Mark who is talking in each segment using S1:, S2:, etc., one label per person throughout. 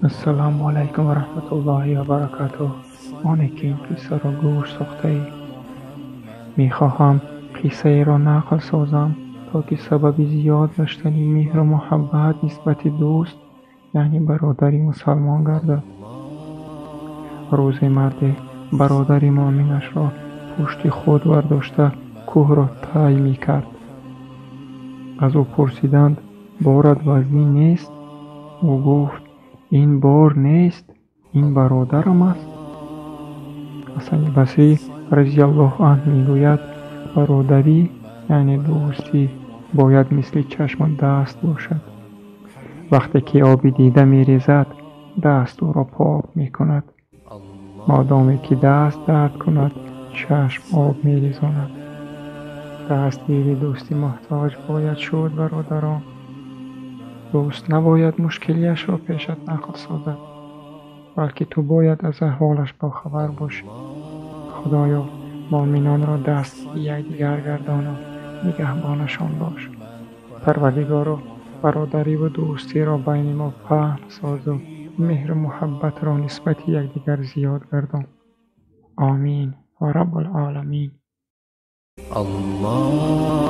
S1: Ассалому алайкум ва раҳматуллоҳи ва баракатуҳ. Оне ки ин қиссаро гӯш сохтаӣ. Мехоҳам қиссаеро нақл созам, то ки сабаби зиёд гаштани меҳру муҳаббат нисбати дӯст, яъне бародари мусалмон гардад. Рӯзе марде бародари муъминашро пушти худ бардошта кӯҳро тай мекард. Аз ӯ пурсиданд: борат вазнин нест? Ӯ гуфт: ин бор нест, ин бародарам аст. Ҳасани Басрӣ разияллоҳу анҳу мегӯяд: бародарӣ, яъне дӯстӣ, бояд мисли чашму даст бошад. Вақте ки оби дида мерезад, даст ӯро пок мекунад. Модоме ки даст дард кунад, чашм об мерезонад. Дастгири дӯсти муҳтоҷ бояд шуд, бародарон. Дӯст набояд мушкилиашро пешат нақл созад, балки ту бояд аз аҳволаш бохабар бошӣ. Худоё, муъминонро дастгири якдигар гардону нигаҳбонашон бош. Парвардигоро, бародариву дӯстиро байни мо паҳн созу меҳру муҳаббатро нисбати якдигар зиёд гардон. Омин ва Раббул оламин.
S2: اللهم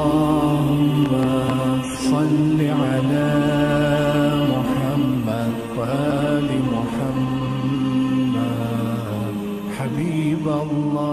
S2: صل على محمد وآل محمد حبيب الله.